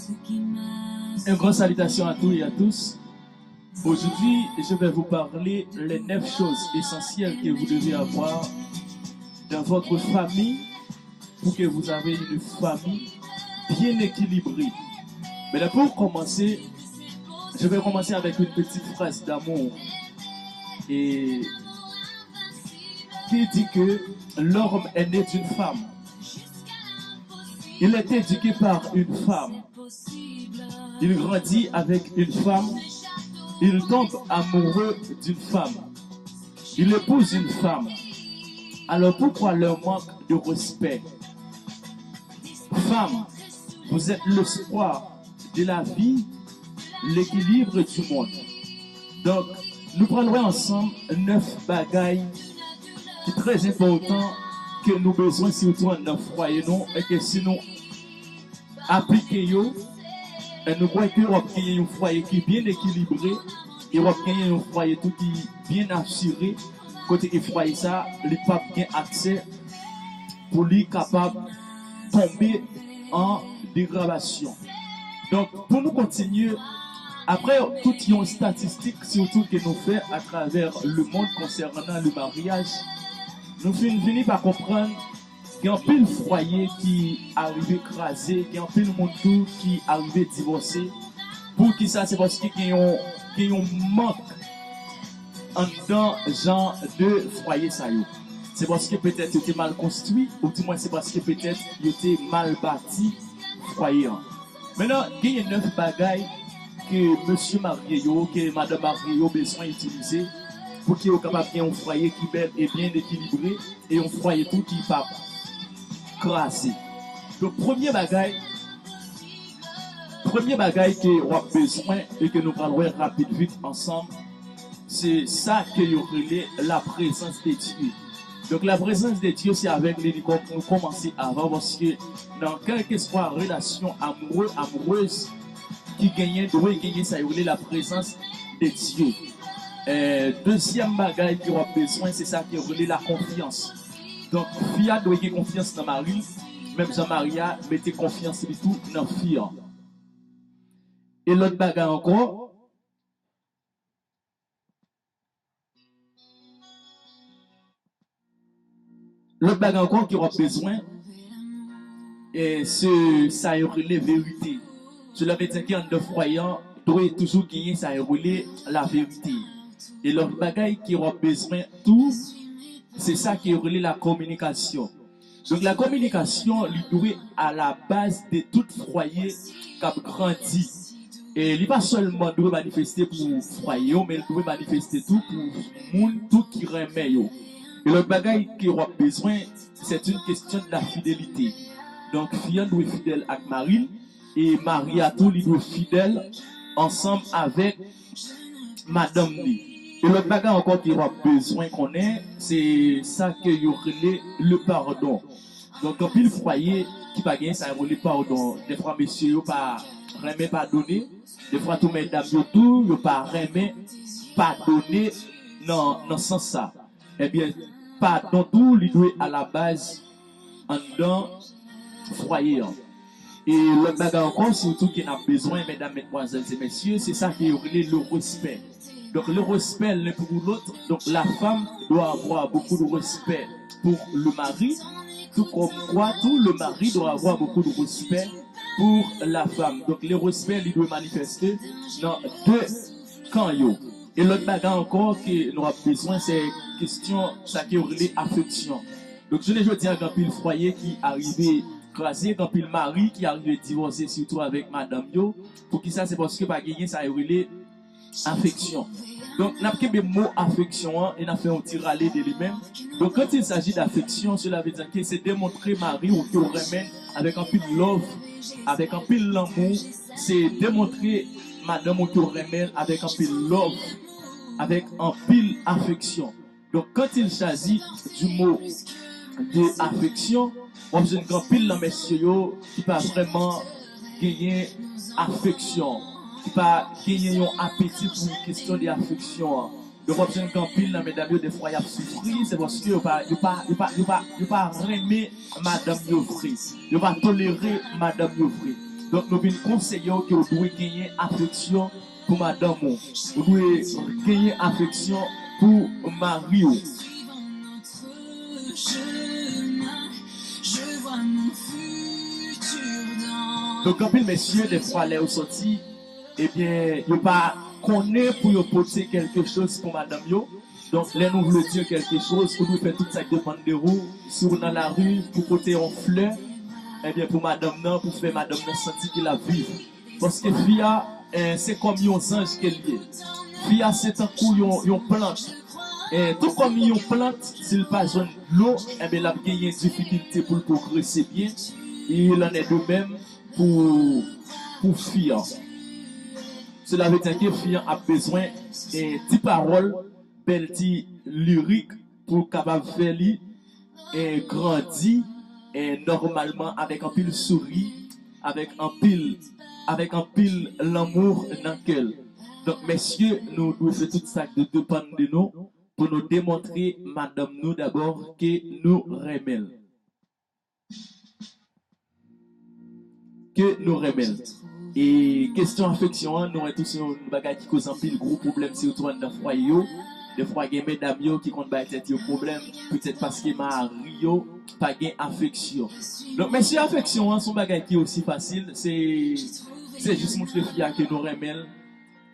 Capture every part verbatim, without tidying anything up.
Une grande salutation à tous et à tous. Aujourd'hui, je vais vous parler les neuf choses essentielles que vous devez avoir dans votre famille pour que vous avez une famille bien équilibrée. Mais là, pour commencer, je vais commencer avec une petite phrase d'amour et qui dit que l'homme est né d'une femme. Il est éduqué par une femme. Il grandit avec une femme. Il tombe amoureux d'une femme. Il épouse une femme. Alors pourquoi leur manque de respect? Femme, vous êtes l'espoir de la vie, l'équilibre du monde. Donk, nou pral wè ansanm nèf bagay ki trè enpòtan ke nou bezwen sitou anndan fwaye nou e ke si nou aplike yo, e nou kwè ke w ap genyen yon fwaye ki byen ekilibre e w ap genyen yon fwaye tou ki byen asire, kote ke fwaye sa a, li p ap gen aksè pou li kapab tonbe an degradasyon. Donk, pou nou kontinye, apre tout yon estatistik, sitou ke nou fè atravè lemonn konsènan le maryaj, nou fin vini pa konprann gen anpil fwaye ki arive kraze, gen anpil moun tou ki arive divòse. Poukisa? Se paske gen yon, gen yon mank anndan jan de fwaye sa yo. Se paske petèt yo te mal konstwi, oudimwen se paske petèt yo te mal bati fwaye an. Mentnan, genyen nèf bagay ke mesye marye yo, ke madanm marye yo bezwen itilize pou ke yo kapab gen yon fwaye ki bèl e byen ekilibre e yon fwaye tou ki p ap kraze. Donk, premye bagay, premye bagay ke w ap bezwen e ke nou pral wè rapid vit ansanm, se sa ke yo rele la prezans de Dye. Donk, la prezans de Dye, se avèk li li kò-, nou kòmanse avan, paske nan kèlkeswa relasyon amoure, amourez ki genyen, dwe genyen sa yo rele la prezans de Dye. Eh, dezyèm bagay ke w ap bezwen, se sa ke yo rele la konfyans. Donk, fi a dwe gen konfyans nan mari l, menm jan mari a mete konfyans li tou nan fi a. E lòt bagay ankò, lòt bagay ankò ke w ap bezwen, e se sa yo rele verite. Cela veut dire ke anndan fwaye an, dwe toujou genyen sa yo rele laverite. E lòt bagay ke w ap bezwen tou, se sa ke yo rele la kominikasyon. Donk, la kominikasyon, li dwe a la baz de tout fwaye k ap grandi. E li pa sèlman dwe manifeste pou fwaye yo, men li dwe manifeste tou pou moun tou ki renmen yo. E lòt bagay ke w ap bezwen, c'est une question de la fidélité. Donk, fi an dwe fidèl ak mari l, e mari a tou, li dwe fidèl ansanm avèk madanm li. E lòt bagay ankò ke w ap bezwen konnen, se sa ke yo rele le pardon. Donk, anpil fwaye ki pa gen sa yo rele padon. Dèfwa, mesye yo pa renmen padone. Dèfwa tou, medam yo tou, yo pa renmen padone nan, nan sans sa. Ebyen, padon tou, li dwe alabaz anndan fwaye an. E lòt bagay ankò, sitou ke n ap bezwen, medam, medmwazèl e mesye, se sa ke yo rele le respè. Donk, le respè l'un pour l'autre. Donc, la femme doit avoir beaucoup de respect pour le mari, tout comme quoi, tout le mari doit avoir beaucoup de respect pour la femme. Donk, le respè, li dwe manifeste nan de kan yo. E lòt bagay ankò ke nou ap bezwen, se kesyon sa ke yo rele afeksyon. Donk, jounen jodi a, gen anpil fwaye ki arive kraze, gen anpil mari ki arive divòse, sitou avèk madanm yo. Poukisa? Se paske pa genyen sa yo rele afeksyon. Donk, n ap kenbe mo afeksyon an e n ap fè yon ti rale de li menm. Donc, quand il s'agit d'affection, cela veut dire que c'est démontrer mari ou ke w renmen avèk anpil love, avèk anpil lanmou. Se demontre madanm ou ke w renmen avèk anpil love, avèk anpil afeksyon. Donc, quand il s'agit du mot de affection, w ap jwenn gen anpil nan mesye yo ki pa vrèman genyen afeksyon, ki pa genyen yon apeti pou kesyon de afeksyon an. Donk, w ap jwenn gen anpil nan medam yo, dèfwa, y ap soufri, se paske yo pa, yo pa, yo pa, yo pa, yo pa renmen madanm yo vre. Yo pa tolere madanm yo vre. Donk, nou vin konseye w ke w dwe genyen afeksyon pou madanm ou. Ou dwe genyen afeksyon pou mari w. Donk, anpil mesye, defwa, lè yo sòti, ebyen, yo pa konnen pou yo pote kèlke choz pou madanm yo. Donk, lè nou vle di kèlke choz, ou dwe fè tout sa k depann de ou. Si w nan lari, pou pote yon flè, ebyen, pou madanm nan, pou fè madanm nan santi ke l ap viv. Paske fi a, eh, se kòm yon zanj ke l ye. Fi a se tankou yon, yon plant. Eh, tou kòm yon plant, si l pa jwenn dlo, enben, l ap genyen difikilte pou l pwogrese byen. E il en est de même pou, pou fi an. Cela veut dire ke fi an ap bezwen, eh, ti pawòl, bèl ti lirik pou kapab fè li, eh, grandi, eh, nòmalman, avèk anpil souri, avèk anpil, avèk anpil lanmou nan kè l. Donk, mesye, nou dwe fè tout sa k depann de nou pou nou demontre madanm nou dabò ke nou renmen l. Ke nou renmen l. E kesyon afeksyon an, nou wè tou se yon bagay ki koz anpil gwo pwoblèm, sitou anndan fwaye yo. Defwa, gen medam yo ki konn bay tèt yo pwoblèm, petèt paske mari yo pa gen afeksyon. Donk, mesye, afeksyon an se yon bagay ki osi fasil, se, se jis montre fi a ke nou renmen l,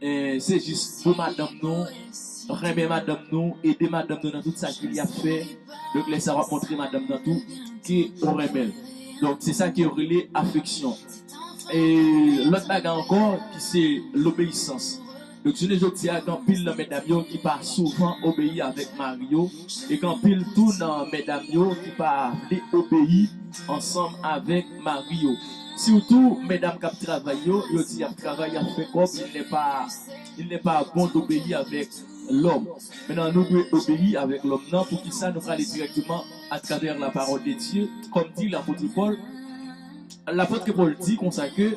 eh, se jis pou madanm nou, renmen madanm nou, ede madanm nou nan tout sa ke li ap fè. Donk, lè sa a, w ap montre madanm nan tou ke ou renmen l. Donk, se sa ke yo rele afeksyon. E lòt bagay ankò, ki se lobeyisans. Donk, jounen jodi a, gen anpil nan medam yo ki pa souvan obeyi avèk mari yo, e gen anpil tou nan medam yo ki pa vle obeyi ansanm avèk mari yo. Sitou medam k ap travay yo, yo di y ap travay, y ap fè kòb, il n'est pas, il n'est pas bon d'obéir avec l'homme. Mentnan, nou dwe obeyi avèk lòm nan. Poukisa? Nou prale dirèkteman atravè la parole de Dieu, kòm di lapot Pòl. Lapot Pòl di konsa ke,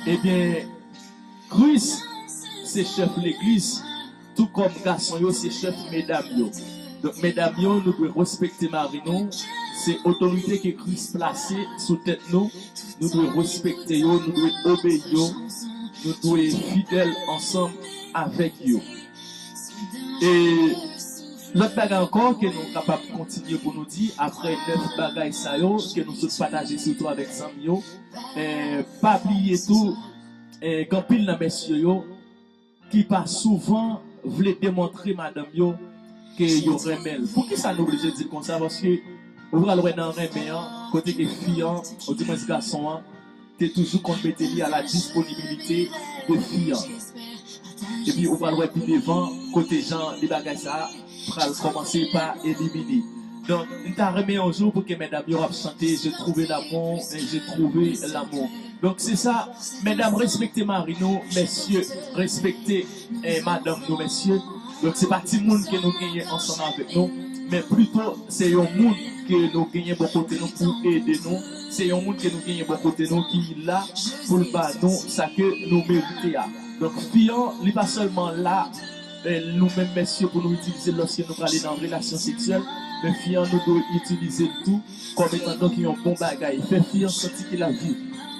ebyen, Kris se chèf legliz, tou kòm gason yo se chèf medam yo. Donk, medam yo, nou dwe respekte mari nou. Se otorite ke Kris plase sou tèt nou. Nou dwe respekte yo, nou dwe obeyi yo, nou dwe fidèl ansanm avèk yo. E lòt bagay ankò ke nou kapab kontinye pou nou di, apre nèf bagay sa yo ke nou sot pataje sitou avèk zanmi yo, eh, pa bliye tou, eh, gen anpil nan mesye yo ki pa souvan vle demontre madanm yo ke yo renmen l. Poukisa nou oblije di l konsa? Paske ou pral wè nan renmen an, kote ke fi an, oudimwens gason an, te toujou konn mete li a la disponibilite de fi an. Epi ou pral wè pi devan kote jan de bagay sa a pral kòmanse pa elimine. Donk, m ta renmen yon jou pou ke medam yo ap chante, "Je trouve l'amour, eh, je trouve l'amour." Donk, se sa, medam, respekte mari nou, mesye, respekte, eh, madanm nou, mesye. Donk, se pa timoun ke nou genyen ansanm avèk nou, men plito se yon moun ke nou genyen bò kote nou pou ede nou, se yon moun ke nou genyen bò kote nou ki la pou l ba nou sa ke nou merite a. Donk, fi an, li pa sèlman la, eh, nou menm mesye, pou nou itilize l lòske nou prale nan relasyon seksyèl, men fi an, nou dwe itilize l tou kòm etan donk yon bon bagay. Fè fi an santi ke l ap viv.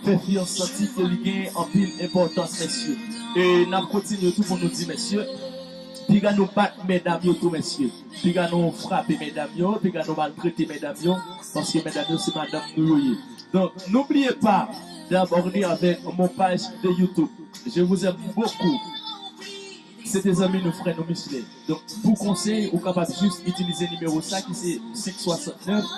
Fè fi an santi ke li gen anpil enpòtans, mesye. E n ap kontinye tou pou nou di, mesye, piga nou bat medam yo tou, mesye. Piga nou frape medam yo, piga nou maltrete medam yo, paske medam yo se madanm nou yo ye. Donk, n'oubliez pas d'abonner avec mon page de YouTube. Je vous aime beaucoup. Se te zanmi nou, frè nou, Michelet. Donk, pou konsèy, ou kapab jis itilize nimewo sa ki se senk swasantnèf,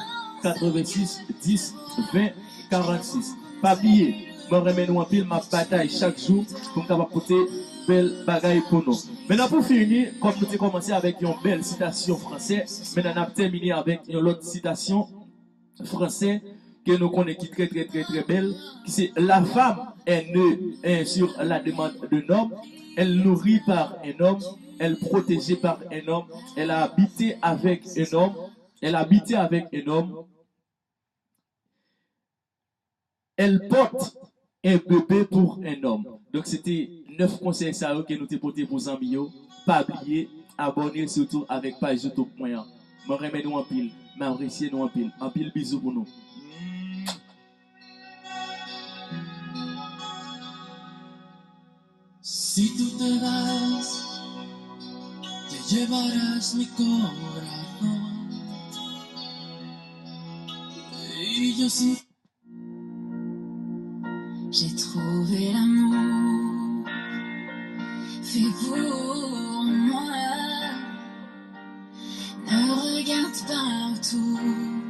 katrevensis, dis, ven, karannsis. Pa bliye, mwen renmen nou anpil, m ap batay chak jou pou m kapab pote bèl bagay pou nou. Mentnan, pou fini, kòm nou te kòmanse avèk yon bèl sitasyon fransè, mentnan n ap tèmine avèk yon lòt sitasyon fransè ke nou konnen ki trè, trè, trè, trè bèl, ki se: La femme est née, eh, sur la demande d'un homme, elle est nourrie par un homme, elle est protégée par un homme, elle a habité avec un homme, elle a habité avec un homme, elle porte un bébé pour un homme. Donk, se te nèf konsèy sa yo ke nou te pote pou zanmi yo. Pa bliye, abòne sitou avèk paj YouTube mwen an. Mwen renmen nou anpil. M apresye nou anpil. Anpil bizou pou nou. Si tú te vas, te llevarás mi corazón. Y yo sin J'ai trouvé l'amour fait pour moi. Ne regarde pas autour.